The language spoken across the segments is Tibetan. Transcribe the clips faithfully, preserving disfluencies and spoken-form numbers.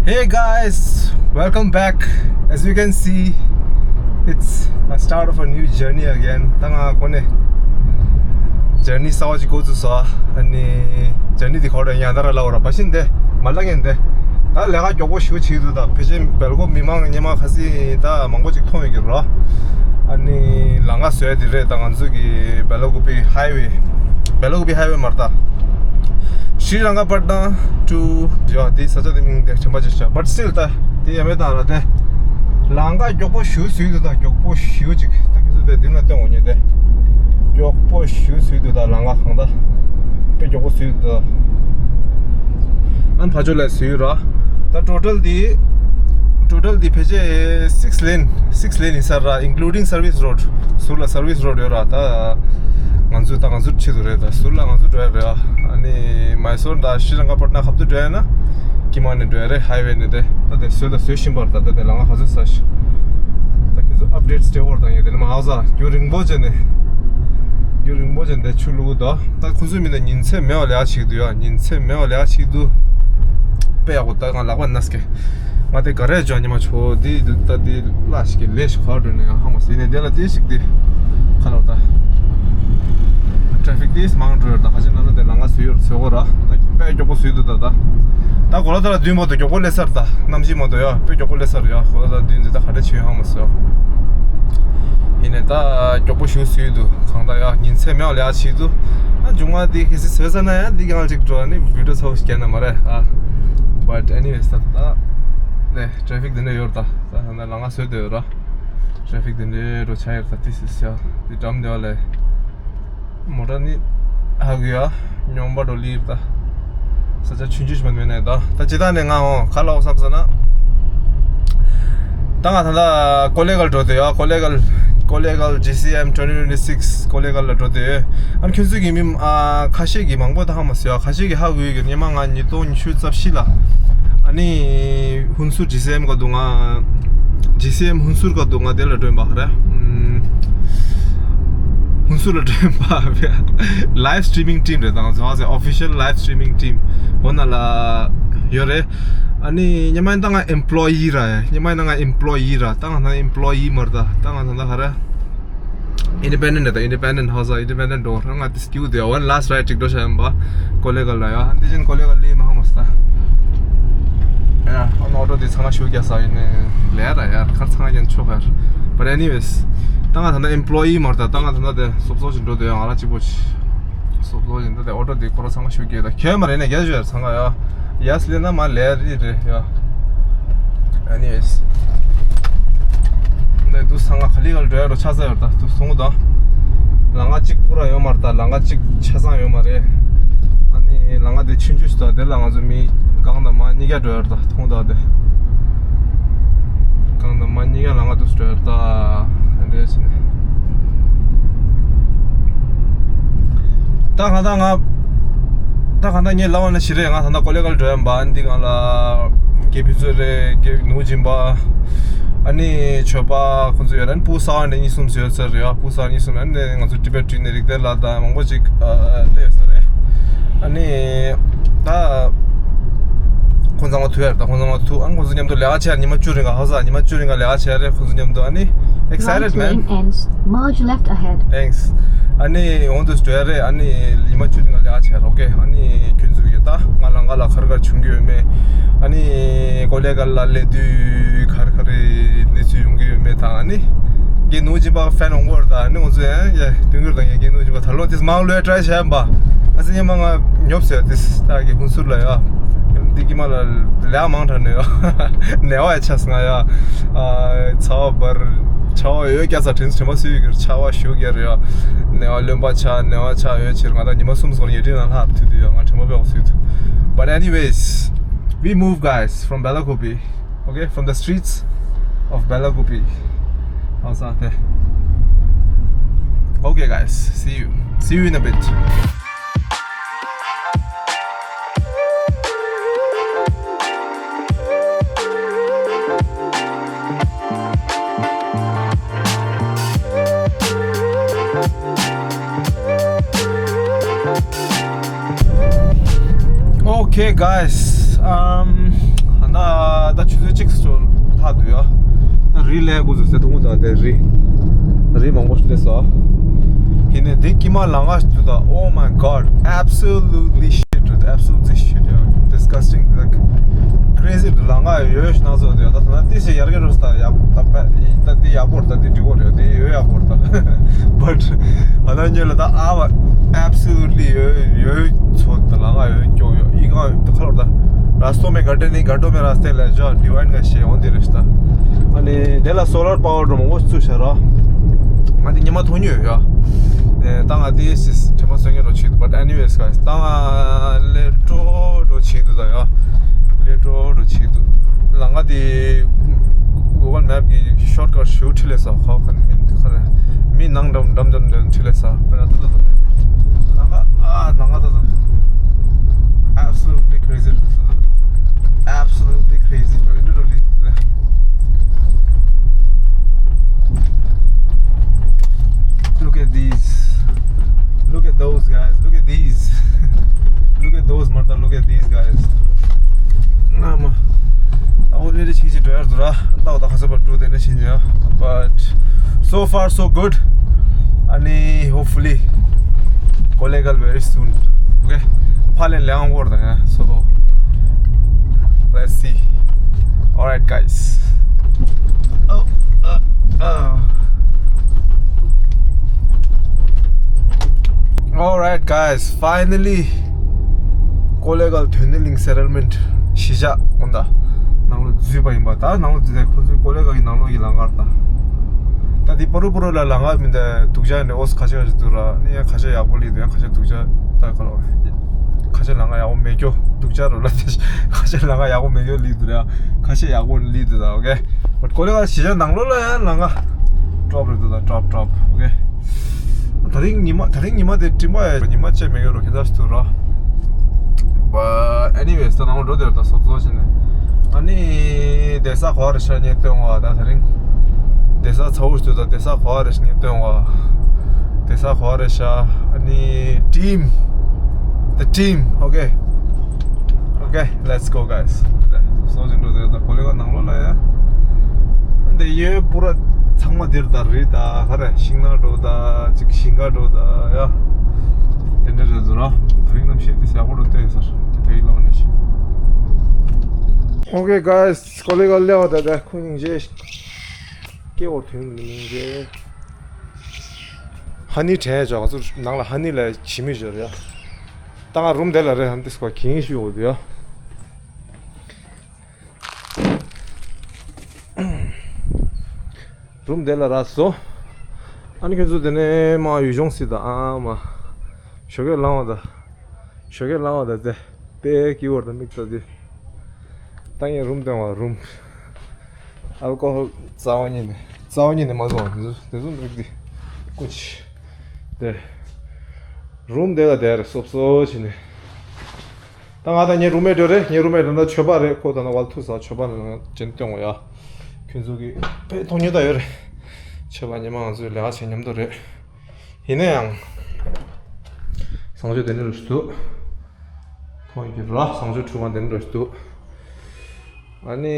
Hey guys, welcome back. As you can see, it's a start of a new journey again. ད་ང་གོ་ནས་ཇར་ནི་གསར་པ་ཅིག་འགོ་བཙུགས་སོང་། ཨ་ནི་ཇར་ནི་འདི་ག་རེ་ཡང་ད་ར་ལ་འོ་ར་བ་ཤིན་ཏེ་མ་ལ་ངན་ཏེ། ད་ལས་ཀ་མགྱོགས་པོ་ཞུ་ཆེད་དུ་ད་ཕལ་ཆེར་སྦེལ་ཀོབ་མི་མང་སྔོན་མ་ཁ་སི་ད་མང་པོ་ཅིག་མཐོང་ཡོད་ཀྱི་རོ། ཨ་ནི་ལམ་ཁ་བཟོས་དེ་རེད། ད་ང་ཚོ་གི་སྦེལ་ཀོབ་ཧའི་ཝེ། སྦེལ་ཀོབ་ཧའི་ཝེ་མ་རེད་ད། ཤྲི་རང་ག་པ་ཊ་ན་ཊུ་ཡོ། དེ་ས་ཆ་དེ་མིང་དེ་དྲན་པ་ཅིག་ཤར། བཊ་སི་ཊིལ་ད་དེ་ཡ་མེད་ད་ར་དེ། ལམ་ཁ་མགྱོགས་པོ་ཞུ་ཟུས་འདུག་ད་མགྱོགས་པོ་ཞུ་ཅིག་ད་ཁྱོད་ཚོ་དེ་འདི་ན་སྟོན་འོ་ཉེ་དེ། མགྱོགས་པོ་ཞུ་ཟུས་འདུག་ད་ལམ་ཁ་གང་ད། དཔེ་མགྱོགས་པོ་ཟུས་འདུག་ཨན་ཕ་ཅོ་ལ་ཟུས་ར། ད་ཊོ་ཊལ་དེ། ཊོ་ཊལ་དེ་ཕལ་ཆེར་six lane, six lane ཡིན་ས་ར། including service road. ཟུར་ལ་སར་བིས་རོཌ་ཡོད་ར། ད་ང་ཚོ་ད་ང་ཚོ་ཆེད་དུ་རེད། ད་ཟུར་ལ་ང་ཚོ་འགྲོ་ཡ་རེད། ཨ་ནི་མའི་སོར་ད་ཤྲི་རང་ག་པ་ཊ་ན་ཁབ་ཏུ་འགྲོ་ཡ་ན་ཀི་མ་ནས་འགྲོ་ཡ་རེད། ཧའི་ཝེ་ནས་དེ། ད་དེ་བཟོས་ད་བཟོས་བཞིན་པར་ད་ད་དེ་ལ་ང་ཧ་ཟོས་ས་ཤི། ད་ཁྱོད་ཚོ་ཨབ་ཌེཊ་སྤྲད་འོར་དང་ཡོད་དེ་ལ་མ་ཧ་ཟ་རྒྱུ་རིང་པོ་བྱས་ནས། རྒྱུ་རིང་པོ་བྱས་ནས་ཆུ་བླུག་གི་འདུག་ད་ཁོ་ཚོའི་མི་ནས་ཉིན་མཚན་མེད་པ་ལས་ཡ་ཆིག་འདུག་ཡ། ཉིན་མཚན་མེད་པ་ལས་ཡ་ཆིག་འདུག་དཔེ་ཡག་པོ། ད་ང་ལག་པ་ན་སྐད། ང་དེ་ག་རེ་འཇོག་ཉི་མ་ཆོ་དེ་ད་དེ་ལ་ཞིག་གི་ལས་ཞིག་ག་འགྲོ་ནས་ཡང་ཧ་མ་སི་ནས་དེ་ལ་དེ་ཞིག་དེ་ཁ་ལོ་ད། ཊ་ཕིག་དེ་མང་འགྲོ་ཡོད་ད། ཁ་ཅིག་ན་ན་དེ་ལ་ང་སུ་ཡོད་ཚོད་གོ་ར། ད་དཔེ་མགྱོགས་པོ་སུ་འདུག་ད་ད། ད་གོ་ལ་ད་ལ་བདུན་པོ་དུ་མགྱོགས་པོ་སླེབས་ཚར་ད། གནམ་གཤིས་མ་གཏོགས་ཡ་དཔེ་མགྱོགས་པོ་སླེབས་ཚར་ཡ། གོ་ལ་ད་བདུན་དེ་ད་ག་རེ་བྱེད་ཧ་མ་སོ། ཡིན་ནས་ད་མགྱོགས་པོ་ཞུ་སུ་འདུག་གང་ད་ཡ་ཉིན་མཚན་མེད་པ་ལས་ཡ་ཆིག་འདུག་ཨ་མཇུག་མ་དེ་ཁེ་སི་བཟོས་ས་ན་ཡ་འདི་གང་ཅིག་འགྲོ་ནི་བི་ཌིའོ་ཚ་བོ་ཞིག་རྒྱག་ན་མ་རེད་ཨ། But anyways ད་ད་དེ་ཊ་ཕིག་དེ་འདྲ་ཡོད་ད། ད་ད་ལ་ང་སུ་དེ་ཡོད་ར། ཊ་ཕིག་དེ་འདྲའི་འགྲོ་ཆ་ཡོད་ད། དེ་སི་སི་ཡ་དེ་འགྲམ་དེ་བ་ལས་མོ་ཊ་ནི་ཧ་གི་ཡ་སྙོམས་པ་འགྲོ་ལི་ད། ས་ཆ་ཆུང་ཆུང་ཞིག་མ་མེད་ནས་ད། ད་ཇི་ལྟ་ནས་ང་འོང་ག་ལ་འོང་བསམ་ས་ན། ད་ང་ད་ལྟ་ཀོ་ལེ་གལ་འགྲོ་དེ་ཡ། ཀོ་ལེ་གལ། ཀོ་ལེ་གལ་ཇི་སི་ཨེམ་twenty twenty-six ཀོ་ལེ་གལ་ལ་འགྲོ་དེ། ཨ་ཁྱོད་ཚོ་གི་མི་ཨ་ཁ་ཤས་ཀྱི་མང་པོ་ད་ཧ་མ་སི་ཡ། ཁ་ཤས་ཀྱི་ཧ་གི་ཡོད་གི། སྔོན་མ་ང་ཉིས་སྟོང་ཉི་ཤུ་རྩ་བཞི་ལ་ཨ་ནི་ཧུན་སུར་ཇི་སི་ཨེམ་ག་དུ་ང་། ཇི་སི་ཨེམ་ཧུན་སུར་ག་དུ་ང་དེ་ལ་འགྲོ་ཡིན་པ་ར། ཧུན་སུར་ལ་འགྲོ་ཡིན་པ། live streaming team རེད་དང་ཟེར་བ་ཟེར། official live streaming team འོ་ན་ལ་ཡོད་རེད། ཨ་ནི་སྔོན་མ་ཡིན་ད་ང་ཨེམ་པོ་ལོ་ཡི་ར། སྔོན་མ་ཡིན་ད་ང་ཨེམ་པོ་ལོ་ཡི་ར། ད་ང་ད་ཨེམ་པོ་ལོ་ཡི་མ་རེད་ད། ད་ང་ད་ད་ག་ར། ཨིན་ཌི་པེན་ཌེན་ཊི་རེད་ད། ཨིན་ཌི་པེན་ཌེན་ཊི་ཧོ་ས། ཨིན་ཌི་པེན་ཌེན་ཊི་འགྲོ་རང་ང་དེ་སྐྱིད་དེ། one last ride ཅིག་འགྲོ་བྱ་ཡིན་པ། ཀོ་ལེ་གལ་ལ་ཡ། ཨ་འདི་བཞིན་ཀོ་ལེ་གལ་ལི་མ་ཧ་མ་སི་ད། ཡ་ཨ་ནི་ཨོ་ཊོ་དེ་ཚང་མ་ཞུ་རྒྱག་ས་ཡིན་ནས་ལས་ར་ཡ། གར་ཚང་མ་ཡན་ཆོག་གར། But anyways ད་ང་ད་ལྟ་ཨེམ་པོ་ལོ་ཡི་མ་རེད་ད། ད་ང་ད་ལྟ་དེ་སོབ་སོབ་ཅིག་འགྲོ་དེ་ཡ། ང་ར་གཅིག་པོ་ཅིག་སོབ་སོབ་ཅིག་འགྲོ་དེ། ཨོ་ཊོ་དེ་ཁོ་ར་ཚང་མ་ཞུ་རྒྱག་ད། ཁྱོད་མ་རེད་ནས་རྒྱ་ཞུ་ཡ་ཚང་ག་ཡ། ཡས་ལེ་ན་མ་ལེ་རི་རེ་ཡ། Anyways འདི་དུ་སང་ང་ག་ལི་ག་ལི་འགྲོ་ཡ་རོ་ཆ་ས་ཡོད་ད། དུ་སོང་ད། ལ་ང་གཅིག་པུ་ར་ཡོད་མ་རེད་ད། ལ་ང་གཅིག་ཆ་ཚང་ཡོད་མ་རེད། ཨ་ནི་ལ་ང་དེ་ཆུང་ཆུང་ཞིག་ད། དེ་ལ་ང་ཚོ་མི་གང་དང་མ་གཉིས་ཀ་འགྲོ་ཡ་རོ་ད། ཐོང་ད་དེ་གང་དང་མ་གཉིས་ཀ་ལ་ང་དུ་འགྲོ་ཡ་རོ་ད། རེད་ཟེར་ནས། ད་གང་ད་ང་། ད་གང་ད་ངས་ལབ་པ་ན་ཞི་རེད། ང་ད་ད་ཀོ་ལེ་གལ་འགྲོ་ཡ་འབའ་འདི་གང་ལ། སྐྱེ་བུ་ཚོ་རེད། སྐྱེ་ནུ་སྦྱིན་པ། ཨ་ནི་ཆོས་པ་ཁོང་ཚོ་ཡོད་རེད། ཨ་ནི་བུ་གསར་པ་འདྲ་གཉིས་གསུམ་ཡོད་ཚར་རེད་ཡ། བུ་གསར་པ་གཉིས་གསུམ། ཨ་ནི་ང་ཚོ་ཊི་བེཊ་ཊི་ནས་རིག་གནས་ལ་ད་མང་པོ་ཅིག་ཨ་སླེབས་ཡོད་ས་རེད། ཨ་ནི་ད་ཁོང་ཚང་མ་ཐུག་ཡ་རེད། ད་ཁོང་ཚང་མ་ཐུག་ཨ་ནི་ཁོང་ཚོ་མཉམ་དུ་ལས་ཀ་བྱས། ཉི་མ་བཅུ་རིང་ག་ཧ་ས་ཉི་མ་བཅུ་རིང་ག་ལས་ཀ་བྱས་རེད། ཁོང་ཚོ་མཉམ་དུ། ཨ་ནི་excited, man. Right turn ends, merge left ahead. Thanks. ཨ་ནི་འོང་དུས་འགྲོ་ཡ་རེད། ཨ་ནི་ཉི་མ་བཅུ་རིང་ལ་ལས་ཀ་བྱས་རོགས་གེ། ཨ་ནི་ཁྱོད་ཚོ་གི་ད་ང་ལ་ང་ལ་ག་རེ་ག་རེ་བྱུང་གི་ཡོད་མེད། ཨ་ནི་ཀོ་ལེ་གལ་ལ་སླེབས་དུས་ག་རེ་ག་རེ་གནས་ཚུལ་ཡོང་གི་ཡོད་མེད་དང་། ཨ་ནི་རྒན་ནུ་སྦྱིན་པ་ཕེན་འོང་གི་ཡོད་རེད་ད། ཨ་ནི་ང་ཚོ་ཡང་ཡ་སྟོན་གྱི་རེད་ད། ཡ་རྒན་ནུ་སྦྱིན་པ་ད་ལོ་དེ་མང་ལོས་ཊ་རའི་བྱས་ཡིན་པ། ཨ་ཙི་སྔོན་མ་ང་ཉོབ་ཟེར་དེ་ད་གི་ཧུན་སུར་ལ་ཡ། འདི་གི་མ་ལ་ལས་མང་དྲགས་ནས་ཡ། ནེ་བ་ཡ་ཆགས་སོང་ང་ཡ། ཨ་ཚ་བ་འབར། ཚ་བ་ཡོད་རྒྱ་ཚ་དྲན་དྲན་པ་སུ་ཡོད་གི་ཚ་བ་ཞུ་གི་རེད་ཡ། ནེ་བ་རློན་པ་ཆགས། ནེ་བ་ཆགས་ཡོད་ཕྱིར་ང་ད་ཉི་མ་གསུམ་སོང་ཉལ་ཁྲིའི་ནང་ལྷག་ཐུག་དུས་ཡ། ང་དྲན་པ་དཔེ་ཡག་སུ་ཐུག But anyways, we move, guys, from Belakopi. Okay, from the streets of Belakopi. How's that there? Okay, guys, see you. See you in a bit. Okay, guys. Um, ད་ ལྷག་འདུག་ཡ། ད་རི་ལས་དགོས་ཚུལ་ཟེར་འདུག་ད་དེ་རི། རི་མང་པོ་སླེབས་སོང་། ཧི་ནས་དེ་ཀྱི་མ་ལ་ང་ཞུ་ད། Oh my God, absolutely shit, absolutely shit, yeah, disgusting, like, crazy. ལ་ང་ཡོད་ན་ཚོ་དེ་ད་ད་དེ་སེ་ཡར་གེ་རོ་སྟ་ཡ་ད་ད་དེ་ཡག་པོ་རེད། ད་དེ་འགྲིག་གོ་རེད། དེ་ཡོད་ཡག་པོ་རེད་ད། But ཨ་ད་ཉེ་ལ་ད་ཨ་བ་absolutely ཡོད་ཡོད་ཚོ་ད་ལ་ང་ཡོད་སྐྱོ་ཡོད་ཨི་ག་ད་ཁ་ལོ་ད། रास्तों में गड्ढे नहीं, गड्ढों में रास्ते ले जाओ, डिवाइन का शेर होंदे रिश्ता। अनि देला सोलर पावर रो मो चु शरा। ང་དེ་ཉི་མ་ཐོན་ཡོད་ཡ། ཨེ་ད་ང་དེ་སིས་ཐེ་མ་སོང་ཡོད་རོ་ཆིད། But anyways, guys, ད་ང་ལེ་ཏྲོ་རོ་ཆིད་དུ་ད་ཡ། ལེ་ཏྲོ་རོ་ཆིད་དུ། ལ་ང་དེ་Google Map གི་ཤོརཊ་ཀཊ་ཞུ་ཁྲི་ལེ་ས་ཁ་ཁན་མིན་ཁ་རེ། མི་ནང་འགྲམ་འགྲམ་འགྲམ་འགྲམ་ཁྲི་ལེ་ས་པེ་ན་ཏུ་ཏུ་ཏུ། ལ་ང་ཨ་ལ་ང་ཏུ་ཏུ། Absolutely crazy, bro. Absolutely crazy, bro. Look at these. Look at those guys. Look at these. Look at those, mother. Look at these guys. ནམ། ཨོ་ནེ་རེ་ཆིག་ཅིག་འགྲོ་ཡར་འདུག་ར། ཏའོ་ད་ཁ་ས་པ་ཏུ་དེ་ནེ་ཆིན་ཡ། But so far so good. ཨ་ནི་hopefully ཀོ་ལེ་གལ་very soon. Okay. ཕ་ལེ་ལེང་ཝར་ད་ཡ། So let's see. All right, guys. Oh, uh, uh. All right, guys. Finally, ཀོ་ལེ་གལ་ཐོན་ནི་ལིང་སེ་ཊལ་མེན་ཊི་གཞིས་ཆགས་འོ་ད་ནང་ལོ་འཛུལ་བ་ཡིན་པ། ད་ནང་ལོ་འཛུལ་ཏེ་ཁོ་ཚོའི་ཀོ་ལེ་གལ་གྱི་ནང་ལོ་ཡི་ལམ་ཁར་ད། ད་དེ་པ་རུ་པ་རུ་ལ་ལམ་ཁ་མི་འདུག་སྡུག་ཅག་ནི་ཨོ་སི་ཁ་ཤས་ཁ་ཤས་འདུག་ར། ནི་ཡང་ཁ་ཤས་ཡག་པོ་ལི་འདུག་ཡང་ཁ་ཤས་སྡུག་ཅག་ད་ཁ་ལོ། ཁ་ཤས་ལམ་ཁ་ཡག་པོ་མེད་རྒྱུ་སྡུག་ཅག་རུ་ལ་ཁ་ཤས་ལམ་ཁ་ཡག་པོ་མེད་རྒྱུ་ལི་འདུག་ར། ཁ་ཤས་ཡག་པོ་ལི་འདུག་ད། ཨོ་ཀེ། བཊ་ཀོ་ལེ་གལ་གཞིས་ཆགས་ནང་ལོ་ལ་ཡང་ལམ་ཁ་ཌོབ་རེད་འདུག་ད། ཌོབ་ཌོབ། ཨོ་ཀེ། ད་རིང་ཉི་མ་ད་རིང་ཉི་མ་དེ་སྤྲིན་པ་ཡ་ཉི་མ་བཅད་མེད་ཡོད་རོ་ཁྱེད་ཚ་ཞིག་འདུག་ར། But anyways, ད་ནང་འགྲོ་དེར་ད་སོབ་སོབ་བྱས་ནས། ཨ་ནི་བསྡད་ས་ག་པར་རེད་ཤག་ངས་སྟོན་བ། ད་ད་རིང་བསྡད་ས་ཚ་བོ་ཞིག་འདུག་ད། བསྡད་ས་ག་པར་རེད་ཤག་ངས་སྟོན་བ། བསྡད་ས་ག་པར་རེད་ཤག་ཨ་ནི་ཊིམ། The team. Okay. Okay, let's go, guys. སོབ་སོབ་བྱས་འགྲོ་དེར་ད་ཀོ་ལེ་གལ་ནང་ལོ་ལ་ཡ། འདི་ཡོད་པུ་ར་ཚང་མ་འདིར་ད་རི་ད་ག་རེ་ཤིང་ནགས་འགྲོ་ད་ཅིག་ཞིང་ཁ་འགྲོ་ད་ཡ། དེ་འདྲ་རེད་ཟེར་ར། ད་རིང་གནམ་གཤིས་འདི་ཡག་པོ་འགྲོ་བསྡད་ཡོད་ས་རེད་དེ་ད་ཡིན་ལབ་ནས་ཤི། Okay, guys, ཀོ་ལེ་གལ་སླེབས་པ་ད་ད་ཁོ་སྙིང་རྗེ། སྐྱེ་བོ་དོན་སྙིང་རྗེ། ཧ་ནི་དྲན་ཅོག་ང་ཚོ་ནང་ལ་ཧ་ནི་ལ་ཇི་མི་འབྱོར་ཡ། ད་ང་རུམ་དེ་ལ་རེད། ཧ་ནི་དེ་སྐོར་གིན་ཞུ་འོ་དུ་ཡ། རུམ་དེ་ལ་རག་སོང་། ཨ་ནི་ཁྱོད་ཚོ་དེ་ནས་མ་ཡུལ་ལྗོངས་སྲིད་དང་ཨ་མ། ཞོགས་ཀས་ལངས་པ་དང་། ཞོགས་ཀས་ལངས་པ་དང་དེ་དཔེ་སྐྱིད་པོ་དང་མིག་ལྟ་དུས། ད་ངས་རུམ་སྟོན་བ་རུམ། ཨལ་ཀོ་ཧོལ་རྩ་བ་ཉིད་ནས་རྩ་བ་ཉིད་ནས་མ་བཟོ་བ་དེ་ཚོ་དེ་ཚོ་མིག་འདི་ཀུ་ཅི། དེ། རུམ་དེ་ལ་དེར་སོབ་སོབ་བྱས་ནས། ད་ང་དང་ངའི་རུམ་མེཊ་རེད། ངའི་རུམ་མེཊ་ད་ལྟ་ཆོས་པ་རེད། ཁོ་ད་ལྟ་ཝལ་ཐུག་ས་ཆོས་པ་ནང་ཅན་སྟོན་གོ་ཡ། ཁྱོད་ཚོ་གི་དཔེ་མཐོང་མྱོང་ད་ཡོད་རེད། ཆོས་པ་ཉི་མ་ང་ཚོའི་ལས་ཀ་བྱེད་མཉམ་དུ་རེད། ཡིན་ན་ཡང་། བཟང་སྤྱོད་དེ་འདྲ་རུ་ཞིག་འདུག་མཐོང་ཡོད་ཀྱི་ར་བཟང་སྤྱོད་ཁྲུས་ཁང་དེ་འདྲ་རུ་ཞིག་འདུག་ཨ་ནི་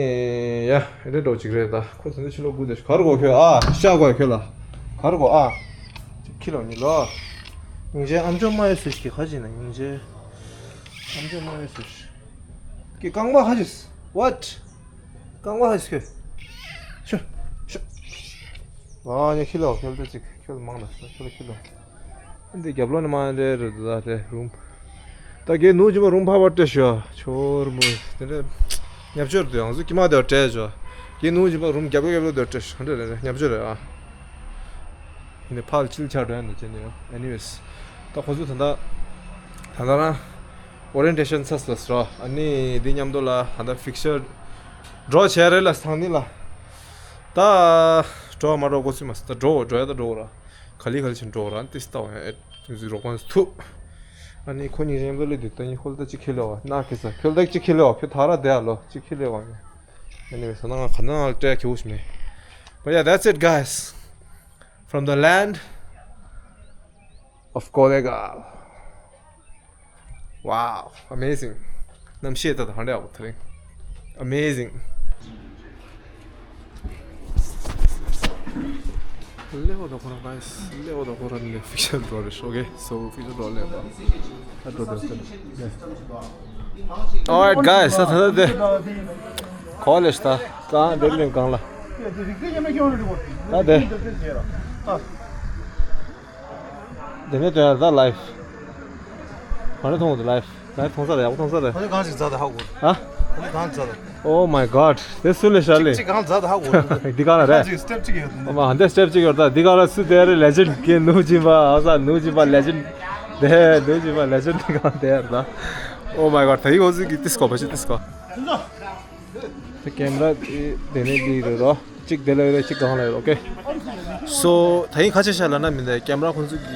ཡ་ཨེ་འདྲ་འགྲོ་གཅིག་རེད་ད། ཁོ་ཚོ་འདི་ཕྱི་ལོགས་སྒུག་བསྡད་ཤག་ག་རེ་དགོས་ཁྱོད། ཨ་ཤ་དགོས་ཁྱོད་ལ། ག་རེ་དགོས་ཨ། ཁྱི་ལོ་ཉི་ལོ། སྙིང་རྗེ་ཨམ་ཅོག་མ་ཡོད་ཟེར་གི་ཁ་ཅིག་ན་སྙིང་རྗེ། ཨམ་ཅོག་མ་ཡོད་ཟེར། ཀི་རྐང་པ་ཁ་ཅིག What? རྐང་པ་ཁ་ཅིག་ཁྱོད། ཤོ། ཤོ། ཨ་ནི་ཁྱི་ལོ་ཁྱོད་ལ་ཅིག་ཁྱོད་ལ་མང་ལ་ཁྱོད་ལ་ཁྱི་ལོ། འདི་རྒྱབ་ལོགས་ནས་མ་འདྲེ་རེད་ད་དེ་རུམ། ད་གའི་ནུ་ཅི་པ་རུམ་ཕ་བ་སྤྲད་ཤོ་ཆོར་མོ། དེ་འདྲ་ཉབ་ཆོར་དུ་ཡང་སུ་ཀྱི་མ་དེ་བ་སྤྲད་ཤོ། གའི་ནུ་ཅི་པ་རུམ་རྒྱབ་ལོགས་རྒྱབ་ལོགས་དེ་བ་སྤྲད་ཤོ་ག་འདྲ་རེད་ཉབ་ཆོར་རེད་ཨ། ཡིན་ནའི་ཕར་ཕྱིན་ཆ་འགྲོ་ཡ་འདུག་ཅེས་ནས་ཡོང་། Anyways། ད་ཁོ་ཚོ་ད་ལྟ་ད་ལྟ་རང་ཨོ་རི་ཡེན་ཊེ་ཤན་ཚར་སོང་ར། ཨ་ནི་འདི་མཉམ་དུ་ལ་ད་ལྟ་ཕིག་ཅར་འགྲོ་བྱས་རེད་ལ་སང་ཉིན་ལ། ད་འགྲོ་བ་མ་འགྲོ་གོ་སྲིད་མ་སོང་། ད་འགྲོ་འགྲོ་ཡ་ད་འགྲོ་ར། ག་ལི་ག་ལི་ཕྱིན་འགྲོ་ར་ཏིས་ལྟ་བ་ཡ་ཨེ་ཏིས་རོགས་པ་ཐུག་ཨ་ནི་ཁོ་གཉིས་མཉམ་དུ་ལས་དུས་ད་ནི་ཧོལ་ད་ཅི་ཁེ་ལེ་བ་ན་ཁེ་ས་ཁོལ་ད་ཅི་ཁེ་ལེ་བ་ཁོ་ད་ར་དེ་ཨ་ལོ་ཅི་ཁེ་ལེ་བ་ནི། Anyways ང་ག་ན་ལ་ཏྲེ་ཁེ་བུ་ཤི་མེ། But yeah, that's it, guys. From the land of Kollegal. Wow, amazing. གནམ་གཤིས་ད་ད་ཧ་འདྲ་ཡག་པོ་ད་རིང་། Amazing. Leo da kora guys, Leo da kora le fiction draw le shoge, so fiction draw le ba. Draw draw. Alright guys, sa sa de. College ta, ta de le gang la. Ta de. De ne to da life. Mane thong life. ལ་མཐོང་ས་རེད། ཡག་པོ་མཐོང་ས་རེད། ཁོ་ཚོ་གང་ཞིག་འཛག་ད་ཧ་གོ། ཧ། ཁོ་ཚོ་གང་འཛག་ད། Oh my god. དེ་སུ་ལས་ཤར་ལས། གཅིག་གཅིག་གང་འཛག་ད་ཧ་གོ། འདི་གང་ལ་རེད། གཅིག་སི་ཊེབ་གཅིག་ཡོད་དེ། ཨ་མ་འདི་སི་ཊེབ་གཅིག་ཡོད་ད། འདི་གང་ལ་སུ་དེ་རེད། ལེ་ཇེན་ཌི་གི་ནུ་ཇིམ་པ། ཨ་ས་ནུ་ཇིམ་པ་ལེ་ཇེན་ཌི། དེ་ནུ་ཇིམ་པ་ལེ་ཇེན་ཌི་འདི་གང་དེ་རེད་ད། Oh my god. ད་ཡི་ཁོ་ཚོ་གི་ཏིས་ཀོ་བ་ཤི་ཏིས་ཀོ། དེ་ཀེམ་ར་དེ་ནས་འདི་རེད་རོ། གཅིག་དེ་ལ་ཡོད་རེད། གཅིག་གང་ལ་ཡོད་རེད། ཨོ་ཀེ། སོ་ད་ཡིན་ཁ་ཆེ་ཤ་ལ་ན་མི་འདའ་ཀེམ་ར་ཁོང་ཚོ་གི་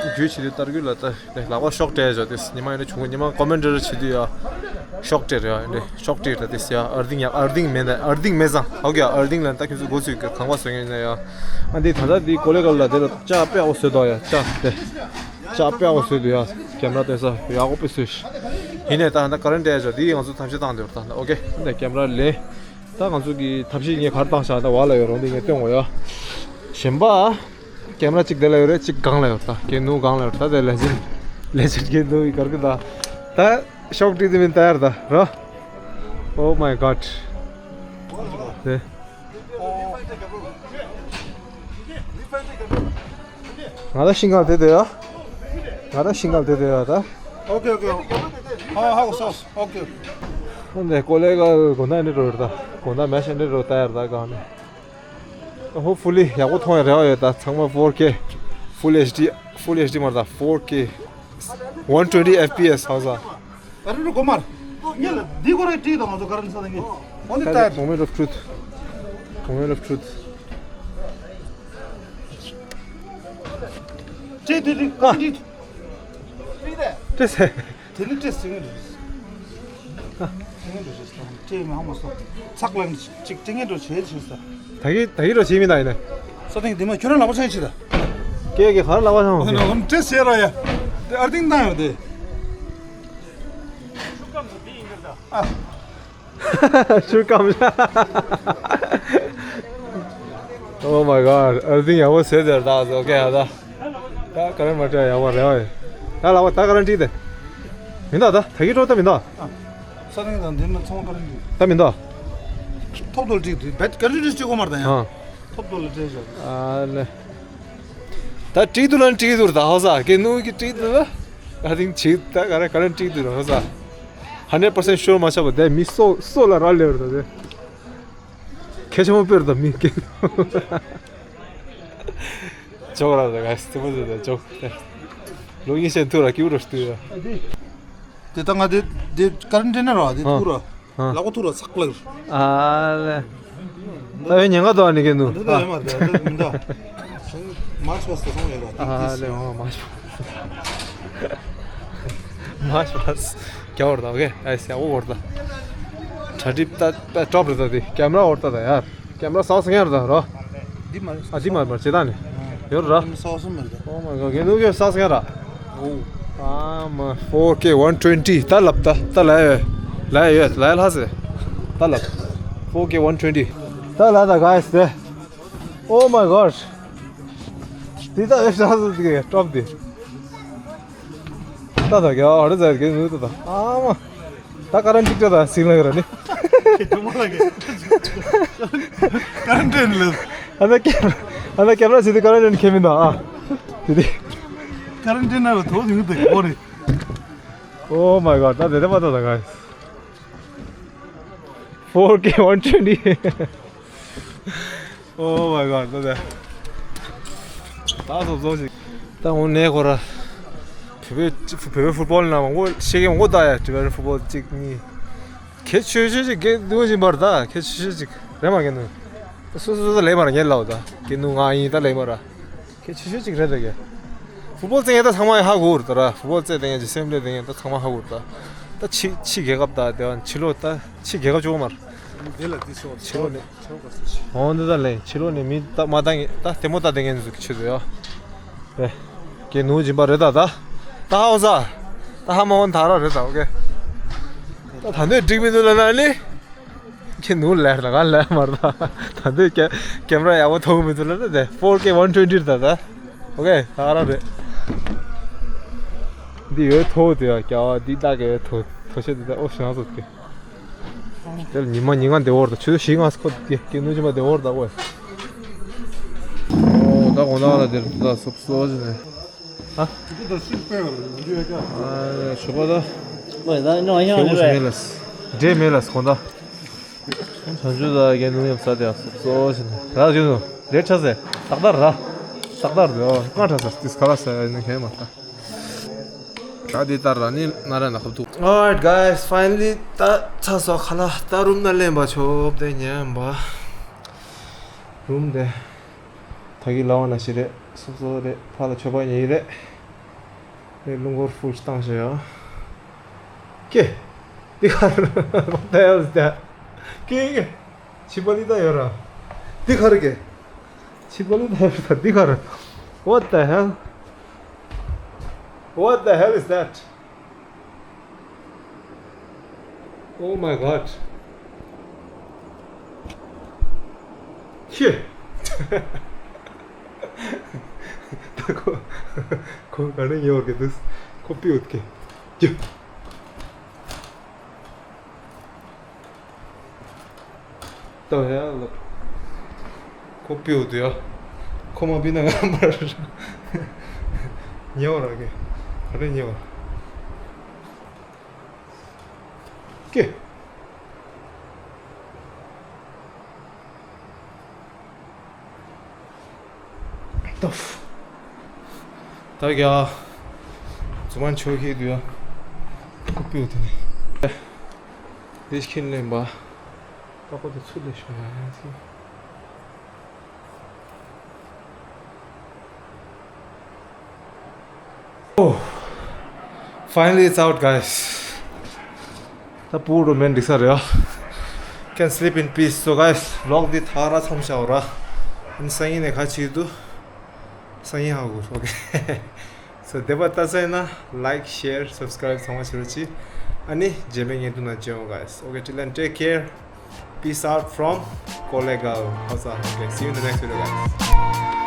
རྒྱུད་བྱེད་དུས་ལྟར་རྒྱུད་ལ་ད་ལག་པ་ཤོག་སྤྲད་བཞག་དེ་ཉི་མ་ཡིན་ན་བྱུང་གི་ཉི་མ་ཀོ་མེན་ཊར་བྱེད་དུས་ཡ་ཤོག་སྤྲད་རེད་ཡ། ཨིན་ཌི་ཤོག་སྤྲད་ད་དེ་ཡ་ཨར་ཐིང་ཡ་ཨར་ཐིང་མེད་ན་ཨར་ཐིང་མེད་ཙང་ཧོ་གི་ཡ་ཨར་ཐིང་ལ་ད་ཁྱོད་ཚོ་འགོ་ཚུགས་གི་ཁང་པ་བཟོ་མཁན་ཡིན་ན་ཡ། ཨ་འདི་ད་ལྟ་འདི་ཀོ་ལེ་གལ་ལ་དེ་ལ་ལྕགས་དཔེ་ཨོ་བཟོས་དོ་ཡ་ལྕགས་དེ། ལྕགས་དཔེ་ཨོ་བཟོས་དུ་ཡ། ཀེམ་ར་སྟོན་ས་ཡག་པོ་དཔེ་བཟོས་ཤག་ཡིན་ནས་ད་ད་ཀ་རན་ཊི་ཡ་ཅོ་འདི་ང་ཚོ་ཐམས་ཅད་བཏང་དེ་བར་ད་ཨོ་ཀེ། འདི་ཀེམ་ར་ལེན། ད་ང་ཚོ་གི་ཐབས་ཤེས་ངས་ག་རེ་བཏང་བཞག་ད་བ་ལ་ཡོད་རོང་འདི་ངས་སྟོན་དགོས་ཡ། གཞན་པ། ཀེམ་ར་གཅིག་དེ་ལ་ཡོད་རེད། གཅིག་སྒང་ལ་ཡོད་ད། གན་ནུ་སྒང་ལ་ཡོད་ད། དེ་ལེ་ཇེན་ཌི་ལེ་ཇེན་ཌི་གན་ནུ་ཡི་གར་གི་ད། ད་ཤོག་ཏི་དེ་མིན་ད་ཡར་ད་ར། Oh my god. དེ། ང་ད་ཤིང་གང་དེ་དེ་ཡ། ང་ད་ཤིང་གང་དེ་དེ་ཡ་ད། ཨོ་ཀེ་ཨོ་ཀེ། ཧ་ཧ་གོ་སོང་། ཨོ་ཀེ། ཧོན་དེ་ཀོ་ལེ་ག་གོ་ན་ནི་རོ་ད། གོ་ན་མེ་ཤ་ནི་རོ་ད་ཡར་ད་གང་ནི། Hopefully ཡག་པོ་མཐོང་ཡ་རེ་བ་ཡོད་ད། ཚང་མ་ཕོར་ཀེ། Full HD། Full HD མ་རེད་ད། Four K one twenty FPS ཧ་ས། ཨ་རི་རུ་གོ་མར། ཉེ་ལ་འདི་གོ་རེ་ཊི་དང་ང་ཚོ་ག་རེ་ས་དང་གི། Only that. Moment of truth. Moment of truth. ཅེ་དེ་དེ་ཀ་འདི། ཏེ་སེ། དེ་ནི་ཏེ་སེ་ངན་རེད། ཨ། སེ་ངན་རེད་ཟེར་ཏེ་མ་ཧ་མ་སོང་། ཚགས་ལ་ཅིག་ཏེ་ངན་འགྲོ་བྱེད་བྱེད་ས། ད་གི་ད་གི་རོ་བྱེད་མི་ད་ཡིན་ན། ས་སྟེང་དེ་མ་ཁྱོད་རང་ལག་པ་ཆང་ཆི་ད། ཀེ་ཀེ་ག་རེ་ལག་པ་ཆང་ཨོ་ན་ཨོ་ན་ཏེ་སེ་ར་ཡ། དེ་ཨར་ཏིང་བཏང་ཡོད་དེ། ཨ། ཆུ་སྐམ་ཤ། Oh my god. ཨར་ཐིང་ཡག་པོ་བཟོས་ཟེར་ད། ཨོ་ཀེ་ཨ་ད། ད་ཀ་རན་མ་སྤྲད་ཡག་པོ་རེད་བ། ད་ལག་པ་ད་ཀ་རན་ཊི་དེ། མི་འདུག་ད་ད་གི་འགྲོ་ད་མི་འདུག་ས་རིང་དང་འདི་མ་ཚོང་ཀ་རན་ཊི། ད་མི་འདུག་ཐོབ་ཏོ་ལ་ཀྲིག་དུས་བེད་ཀ་རན་ཊི་ཀྲིག་གོ་མར་ད་ཡང་། ཨ། ཐོབ་ཏོ་ལ་ཀྲིག་བཞག་ཨ་ལེ། ད་ཀྲིག་དུ་ལ་ཀྲིག་དུ་ད་ཧོ་ས་ཀེ་ནུ་གི་ཀྲིག་དུ་ལ། ཨ་ཐིང་ཆིག་ད་ག་རེ་ཀ་རན་ཊི་ཀྲིག་དུ་ལ་ཧོ་ས། ཧན་ཌེཌ་པར་སེན་ཊི་ཤོར་མ་ཆགས་པ་དེ་མི་སོ་སོ་ལ་ར་ལེ་བར་ད་དེ། ཁྱེད་ཆ་མོ་དཔེར་དང་མི་སྐད། ཇོག་ར་དང་ག་སི་ཏི་མོ་ཟེར་དང་ཇོག་ལོ་ཡིན་ཤེས་ཐུ་ར་ཀིའུ་ར་ཤི་ཏུ་ཡ། དེ་ད་ང་དེ་དེ་ཀ་རན་ཊི་ན་ར་དེ་ཐུ་ར། ལག་པ་ཐུ་ར་ཚག་ལག་ཨ་ལེ། ད་ཡོད་ཉེན་ཁ་དོ་ཨ་ནི་གེ་ནུ། འདི་ད་ཡོད་མ་རེད་འདི་མི་འདའ། མཱར་ཆི་པ་སི་ད་སོང་ཡོད་ར། ཨ་ལེ་ཨོ་མཱར་ཆི་པ་སི། མཱར་ཆི་པ་སི། རྒྱ་བོར་ད་ཨོ་ཀེ། ཨ་ཡེ་སི་ཡ་ཨོ་བོར་ད། གྲ་སྒྲིག་ད་ད་ཊོབ་རེད་ད་དེ། ཀེམ་ར་བོར་ད་ད་ཡ། ཀེམ་ར་སའོ་སི་ངེར་ད་རོ། འདི་མ་རེད། ཨ་འདི་མ་རེད་མ་རེད་ཇེ་ད་ནི། ཡོད་ར། འདི་མ་སའོ་སི་མ་རེད། ཨོ་མའི་གོཌ། གེ་ནུ་གེ་སའོ་སི་ངེར་ར། ཨོ། ཨ་མ་ཕོར་ཀེ་ཝན་ཊུ་ཝན་ཊི་ད་ལབ་ད་ད་ལ་ཡོད་ལ་ཡོད་ལ་ཡོད་ལྷ་སེ། ད་ལབ། ཕོར་ཀེ་ཝན་ཊུ་ཝན་ཊི། ད་ལ་ད་ག་ཡེ་སི་དེ། Oh my god. འདི་ད་ཨེ་ཤ་སི་དེ་ཊོབ་དེ། ད་ད་ག་ཨ་རེ་ཟེར་གེ་ནུ་ད་ད། ཨ་མ། ད་ཀ་རན་ཊི་ཅིག་ད་སིང་ལ་ག་ར་ནི། ཁྱེད་ཀྱི་མོ་ལ་གི། ཀ་རན་ཊི་ལ། ཨ་ན་ཀེམ་ར་ཨ་ན་ཀེམ་ར་ཟེར་དུས་ཀ་རན་ཊི་ཁྱེད་མིན་ད་ཨ། དེ་དེ། ཀ་རན་ཊི་ན་ལ་ཐོག་ཡོང་དེ་གོ་རེད། Oh my god. ད་དེ་དེ་མ་ད་ད་ག་ཕོར་ཀེ་ཝན་ཊུ་ཝན་ཊི། Oh my god. ད་དེ། ད་སོ་སོ་ཞིག་ད་འོ་ནས་ཁོ་ར། བོད་པའི་བོད་པའི་ཕུཊ་བོལ་ནང་མང་པོ་ཤེས་མཁན་མང་པོ་ད་ཡ། བོད་པའི་ཕུཊ་བོལ་གཅིག་གཉིས། ཁྱེད་ཆོས་ཆོས་ཅིག་གེ་འདུག་བཞིན་པར་ད་ཁྱེད་ཆོས་ཆོས་ཅིག་རེད་མ་གེ་ནུ། སོ་སོ་སོ་ལས་མར་ངན་ལའོ་ད་གེ་ནུ་ང་ཡིན་ད་ལས་མར། ཁྱེད་ཆོས་ཆོས་ཅིག་རེད་ད་གེ། ཕུཊ་བོལ་རྩེ་ངན་ད་ཚང་མ་ཧ་གོ་ར་ད་ར། ཕུཊ་བོལ་རྩེ་དེ་ངན་གྱི་སེམས་ལས་དེ་ངན་ད་ཚང་མ་ཧ་གོ་ར་ད། ད་ཕྱི་ཕྱི་རྒྱལ་ཁབ་ད་དེ་བ་ཕྱི་ལོགས་ད་ཕྱི་རྒྱལ་ཁབ་ཅོག་མར། འདི་ལ་འདི་ཤོག་ཕྱི་ལོགས་ནས། འོང་འདི་ད་ལས་ཕྱི་ལོགས་ནས་མི་ད་མ་ད་ངན་ད་དེ་མོ་ད་དེ་ངན་ཟུག་ཆུ་ཟོ་ཡ། རེད། གེ་ནུ་སྦྱིན་པ་རེད་ད་ད། ད་ཧ་གོ་ས། ད་ཧ་མ་འོང་ད་ར་རེད་ད་ཨོ་ཀེ། ད་ད་འདོད་འགྲིག་མི་འདུག་ལ་ན་ནི། ཁྱེད་ནུ་ལེར་ལ་ག་ལེར་མར་ད། ད་འདི་ཀེ་ཀེམ་ར་ཡག་པོ་ཐོག་མི་ཐུབ་ལ་ད་ད་ཕོར་ཀེ་ཝན་ཊུ་ཝེན་ཊི་ད་ད། ཨོ་ཀེ་ད་ག་རང་རེད། འདི་ཡོད་ཐོག་དེ་ཡ་ཀྱ་འདི་ད་ཀེ་ཐོག་ཐོག་ཆེ་དེ་ད་ཨོ་ཤང་སོད་ཀེ། དེ་ལ་ཉི་མ་ཉི་ང་དེ་བོར་ད་ཆུ་ཤིང་ང་སྐོར་ཀེ་ཀེ་ནུ་ཅི་མ་དེ་བོར་ད་ཨོ། ཨོ་ད་གོ་ན་ལ་དེར་ད་སོབ་སོ་ཅི་ནས། ཨ། ཨ་ཞོ་པ་ད། ཨོ་ད་ནོ་ཡང་ཁྱེད་ལས་འུ་མེ་ལས། འདྲེ་མེ་ལས་གོ་ད། བྱང་ཆུབ་ལ་རྒན་ནུ་ཡང་ས་དེ་སོ་སོ་ཞིག་ནས་ར་ཞུ་ནུ་ལས་ཆ་ཟེ་ཏག་ཏག་ར། ཏག་ཏག་རེད་ཨོ་སྔ་ཁྲ་ས་ཏིས་ཁ་ལ་ས་ནི་ཁེ་མ་ཏ། ད་དེ་ལྟར་ར་ནི་ན་ར་ན་ཁབ་ཏུ། Alright guys, finally ད་ཚ་སོ་ཁ་ལ་ད་རུམ་ན་ལེན་པ་ཆོབ་དེ་ཉན་པ། རུམ་དེ་ད་གི་ལ་བ་ན་ཞི་རེད་སོ་སོ་རེད་ཕ་ལ་ཆོ་པ་ཉེ་རེད། རླུང་འཁོར་ཧྥུལ་བཏང་བཞག་ཡ། ཀྱེ། འདི་ག་རེ། What the hell is that? ཀྱེ་ཀྱེ། ཕྱི་པ་ལི་ད་ཡོད་ར། འདི་ག་རེ་ཀྱེ། ཕྱི་པ་ལི་ད་ཡོད་ར་འདི་ག་རེ། What the hell? What the hell is that? Oh my god. ཁྱེད། ད་ཁོ་ཁོ་ག་ནས་ཉོ་བར་གི་འདུག་ཁོ་པི་ཡོད་ཀི་རྒྱུ། ད་ཡ་ལ་ཁོ་པི་ཡོད་དུ་ཡ། ཁོ་མ་པི་ན་ང་མར་ཉོ་བར་གི་ག་ནས་ཉོ་བར། ཀེ། ཏོ། ད་ག་ཙུ་མན་ཆོ་ཁེ་དུ་ཡ། ཀུ་པིའུ་དེ་ནི། དེ་ཤིན་ལེན་པ། ད་ཁོ་དེ་ཚུལ་ལས་ཤོ་ཡ་ཟིན། Oh, finally it's out, guys. ད་པུ་རུ་མེན་འགྲིག་ས་རེད། Can sleep in peace. So guys, vlog འདི་ཐག་ར་མཚམས་བཞག་ར། ཨ་ནི་སང་ཉིན་ནས་ག་ཅིག་འདུག་སང་ཉིན་ཧ་གོ། Okay. So དེ་བ་ལྟ་ས་ཡིན་ན་like, share, subscribe ཚང་མ་བྱེད་རོགས་གྱིས། ཨ་ནི་རྗེས་མའི་བརྙན་ཐུང་ནང་མཇལ་ཡོང་guys. Okay, till then, take care. Peace out from Kolegal. How's that? Okay, see you in the next video, guys.